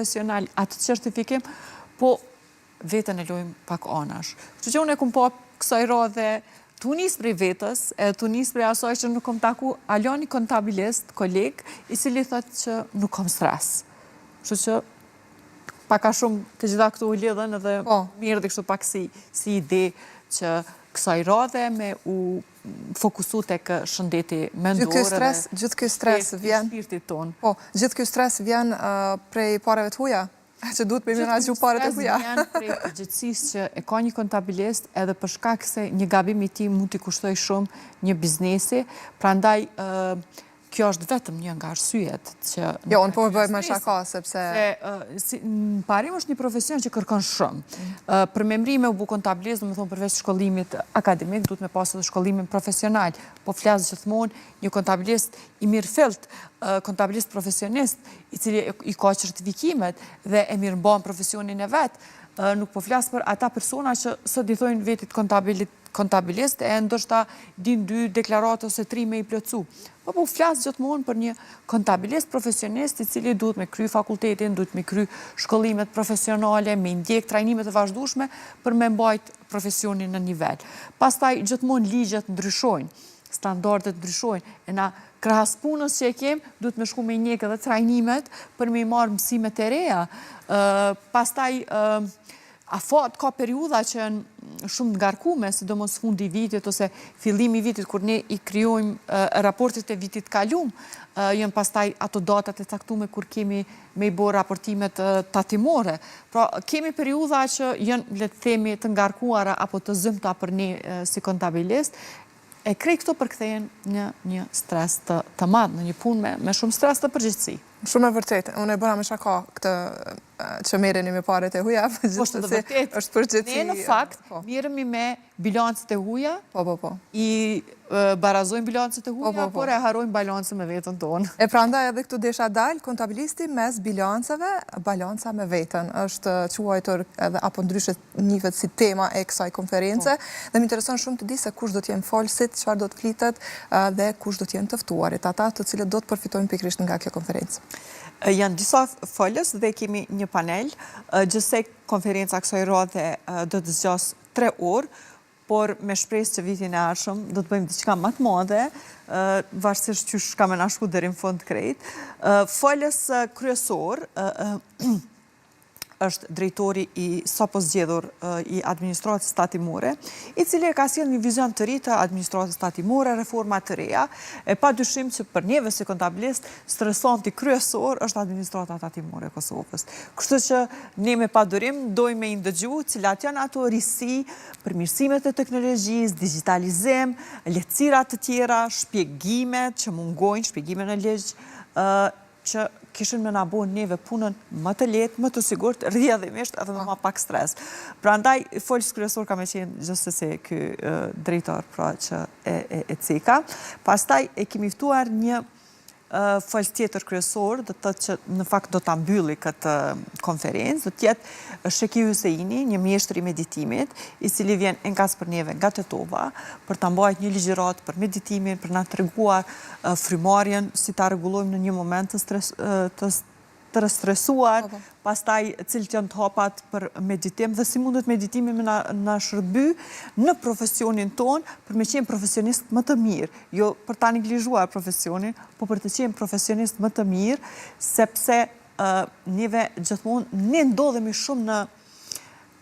profesional, atë certifikim, po veten e lojmë pak anash. Kështu që unë e kom pa kësaj radhe tu nis prej vetës, e tu nis prej asaj që nuk kom taku hala një kontabilist, koleg, i cili thotë që nuk kom stres. Kështu që pak a shumë të gjitha këto u lidhën edhe po. M'erdhi kështu pak si, si ide që kësaj radhe me u fokusu tek shëndeti mendor gjithë ky stres, gjithë ky stres vjen shpirtit tonë. Po, gjithë ky stres vjen prej pareve të huja. Që duhet me menaxhu paret e huja. Gjithë ky stres vjen prej përgjegjësisë që e ka një kontabilist edhe për shkak se një gabim i tij mund t'i kushtojë shumë një biznesi, prandaj kjo është vetëm një nga arsyet që... Jo, unë po e bëj me shaka, sepse... Se, në parim është një profesion që kërkon shumë. Mm. Për me mri me u bu kontabilist, domethonë përveç shkollimit akademik, duhet me pas edhe shkollimin profesional. Po flas gjithmonë një kontabilist i mirëfilltë, kontabilist profesionist, i cili i ka certifikimet dhe e mirëmban profesionin e vet. Nuk po flas për ata persona që sot i thojnë vetit kontabilist e ndoshta din dy deklarata ose tri me i plotësu. Po po flas gjithmonë për një kontabilist profesionist i cili duhet me kry fakultetin, duhet me kry shkollimet profesionale, me ndjek trajnimet e vazhdueshme për me mbajt profesionin në nivel. Pastaj gjithmonë ligjet ndryshojnë, standardet ndryshojnë, e na krahas punës që e kem, duhet me shku me ndjek edhe trajnimet për me i marrë mësimet e reja. Pastaj Afat, ka periudha që janë shumë të ngarkume, sidomos fundi i vitit ose fillimi i vitit kur ne i krijojmë raportet e vitit kalum, janë pastaj ato datat e caktume kur kemi me i bo raportimet tatimore. Pra, kemi periudha që janë, le të themi, të ngarkuara apo të zymta për ne si kontabilist, e krejt këto përkthehen në një stres të, të madh, në një punë me, me shumë stres dhe përgjegjësi. Shumë e vërtetë, unë e bëra me shaka këtë që merreni me paret e huja, po gjithsesi është vërtet. Është përgjegjësi. Ne në fakt po. merremi me bilancet e huja. Po, po, po. I barazojmë bilancet e huja, po, po, po. por e harrojmë balancën me veten tonë. E prandaj edhe këtu desha dal, kontabilisti mes bilanceve, balanca me veten, është quajtur edhe apo ndryshe njihet si tema e kësaj konference po. dhe më intereson shumë të di se kush do të jenë folësit, çfarë do të flitet dhe kush do të jenë të ftuarit, ata të cilët do të përfitojnë pikërisht nga kjo konferencë. Janë disa folës dhe kemi një panel, gjithsej konferenca kësaj radhe do të zgjasë 3 orë, por me shpresë që vitin e ardhshëm do të bëjmë diçka më të madhe, varësisht qysh ka me na shku deri në fund krejt. Folës kryesor është drejtori i sapozgjedhur i administratës tatimore, i cili e ka sjellë një vizion të ri të administratës tatimore, reforma të reja, e pa dyshim që për neve si kontabilist, stresanti kryesor është administrata tatimore e Kosovës. Kështu që ne me padurim dojmë me i ndëgju cilat janë ato risi, përmirësimet e teknologjisë, digitalizim, lehtësira të tjera, shpjegime që mungojnë, shpjegime në ligj, që kishin me na bo neve punën më të lehtë, më të sigurt, rrjedhimisht edhe me ma pak stres. Prandaj, folës kryesor ka me qenë gjithsesi ky drejtor, pra që e, e, e ceka. Pastaj e kemi ftuar një folës tjetër kryesor, do të thotë që në fakt do ta mbylli këtë konferencë, do të jetë Sheki Hyseini, një mjeshtër i meditimit, i cili vjen enkas për neve nga Tetova, për ta mbajt një ligjëratë për meditimin, për na treguar frymëmarrjen, si ta rregullojmë në një moment të stres, të të stresuar, po, po. pastaj cilët janë të hapat për meditim dhe si mundet meditimi me na, na shërby në profesionin tonë për me qenë profesionist më të mirë, jo për ta neglizhuar profesionin, po për të qenë profesionist më të mirë, sepse uh, neve gjithmonë, ne ndodhemi shumë në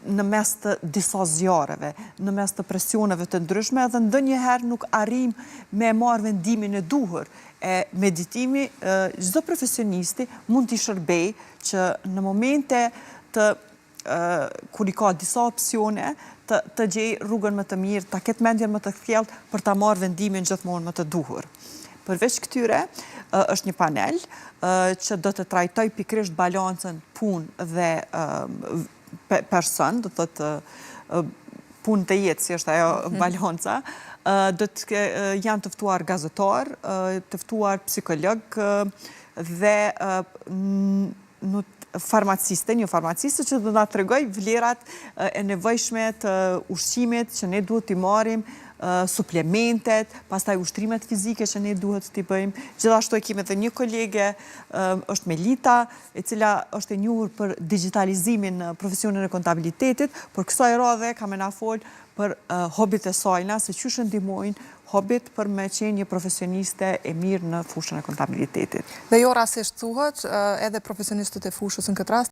në mes të disa zjarreve, në mes të presioneve të ndryshme dhe ndonjëherë nuk arrijmë me marrë vendimin e duhur. E meditimi çdo profesionisti mund t'i shërbejë që në momente të kur i ka disa opsione, të, të gjejë rrugën më të mirë, ta ketë mendjen më të kthjellët për ta marrë vendimin gjithmonë më të duhur. Përveç këtyre, është një panel që do të trajtojë pikërisht balancën punë dhe person, do të thotë punë të jetë, si është ajo mhm. balanca, do të janë të ftuar gazetar, të ftuar psikolog dhe një farmaciste, një farmaciste që do na tregojë vlerat e nevojshme të ushqimit që ne duhet t'i marrim suplementet, pastaj ushtrimet fizike që ne duhet t'i bëjmë. Gjithashtu e kemi edhe një kolege, është Melita, e cila është e njohur për digitalizimin në profesionin e kontabilitetit, por kësaj radhe ka me na fol për hobit e sajna, se qysh e ndihmojnë hobit për me qenë një profesioniste e mirë në fushën e kontabilitetit. Dhe jo rastisht thuhet, edhe profesionistët e fushës në këtë rast,